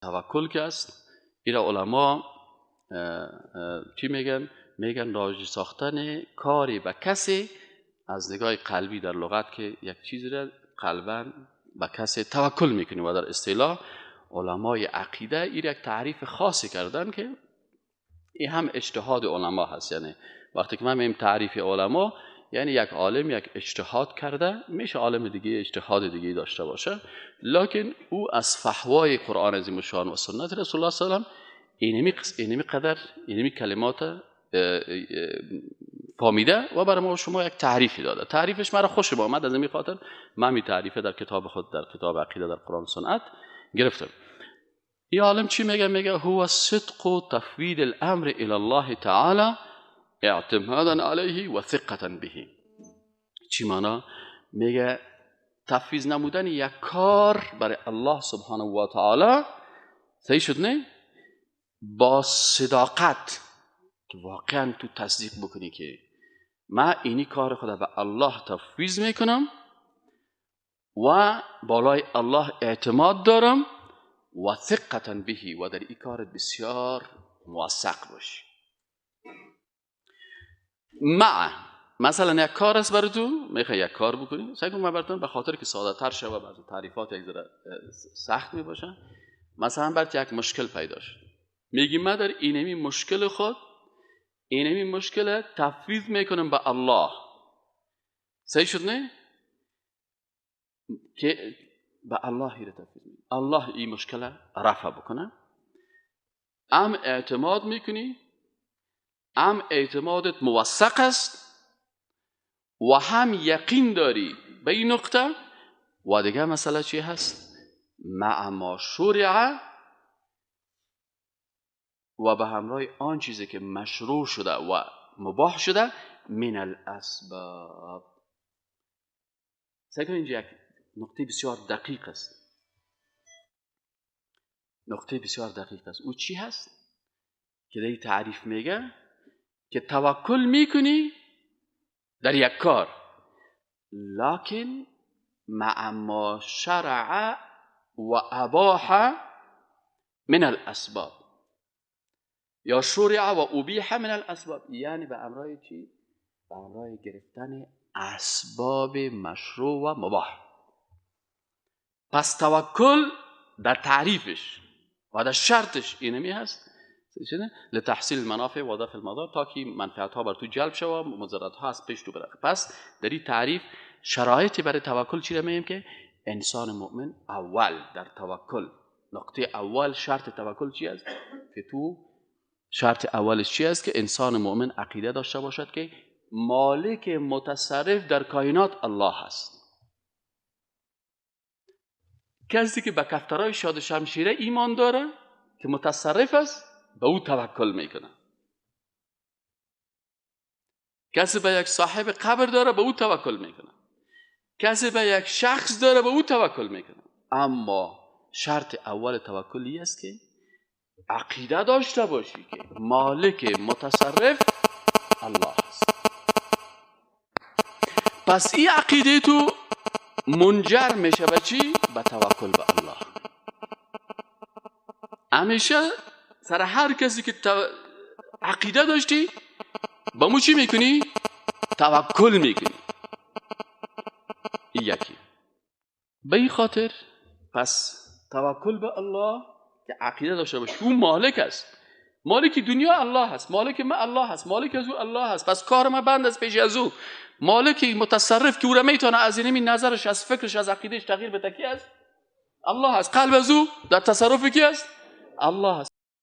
توکل که است، ایرا علما چی میگن؟ میگن راجع ساختن کاری به کسی از نگاه قلبی در لغت که یک چیزی را قلبا به کسی توکل میکنی، و در اصطلاح علمای عقیده این یک تعریف خاصی کردن که این هم اجتهاد علما هست. یعنی وقتی که من میگم تعریف علما، یعنی یک عالم یک اجتهاد کرده، میشه عالم دیگه اجتهاد دیگه داشته باشه، لکن او از فحوای قرآن عظیم الشان و سنت رسول الله صلی الله علیه و اینمی قدر اینمی کلمات فهمیده و برای ما شما یک تعریفی داده. تعریفش مرا خوش آمد، از این خاطر من می تعریف در کتاب خود، در کتاب عقیده در قرآن سنت گرفتم. این عالم چی میگه؟ میگه هو صدق و تفویض الامر الى الله تعالی اعتمادا علیه و ثقتا به. چی معنا؟ میگه تفویض نمودن یک کار برای الله سبحانه و تعالی، صحیح شد نه؟ با صداقت که واقعا تو تصدیق بکنی که من اینی کار خدا به الله تفویض میکنم و بالای الله اعتماد دارم و ثقتا بهی، و در این کار بسیار موثق باشی. مع مثلا یک کار است برای تو، میخوای یک کار بکنی، سعی کن من براتون به خاطر که ساده تر شه و بعضی تعریفات یک ذره سخت میباشن، مثلا برات یک مشکل پیدا شد، میگی من در اینمی مشکل خود، اینمی مشکل تفویض میکنم به الله. صحیح شد نه؟ که به الله را تفویض میکنم، الله این مشکل رفع بکنه. ام اعتماد میکنی، ام اعتمادت موثق است و هم یقین داری به این نقطه. و دیگه مسئله چی هست؟ مع ما شرع، و به همراه آن چیزی که مشروع شده و مباح شده من الاسباب. سعی کنید اینجا یک نقطه بسیار دقیق است، نقطه بسیار دقیق است. او چی هست؟ که در تعریف میگه که توکل میکنی در یک کار، لکن مع ما شرع و اباح من الاسباب، یا شرع و ابیح من الاسباب، یعنی به امرای چی؟ به امرای گرفتن اسباب مشروع و مباح. پس توکل در تعریفش و در شرطش اینمی هست لتحصیل المنافع و دفع المضار، تا که منفعت ها بر تو جلب شود و مضرات ها از پیش تو بره. پس در این تعریف شرایطی برای توکل چی را میگیم؟ که انسان مؤمن اول در توکل، نقطه اول شرط توکل چی است؟ که تو شرط اولش چی است؟ که انسان مؤمن عقیده داشته باشد که مالک متصرف در کائنات الله است. کسی که به کفترهای شاد شمشیره ایمان داره که متصرف است، به او توکل میکنه. کسی به یک صاحب قبر داره، به او توکل میکنه. کسی به یک شخص داره، به او توکل میکنه. اما شرط اول توکلی است که عقیده داشته باشی که مالک متصرف الله است. پس این عقیده تو منجر میشه به چی؟ به توکل به الله. همیشه سر هر کسی که عقیده داشتی با مو چی میکنی؟ توکل میکنی. این یکی. به این خاطر پس توکل به الله که عقیده داشته باشی او مالک است، مالک دنیا الله هست، مالک من الله هست، مالک از او الله هست، پس کار من بند است پیش از او. مالک متصرف که او را میتونه از اینمی نظرش، از فکرش، از عقیدهش تغییر بده کی است؟ الله هست. قلب از او در تصرف کی است؟ الله هست.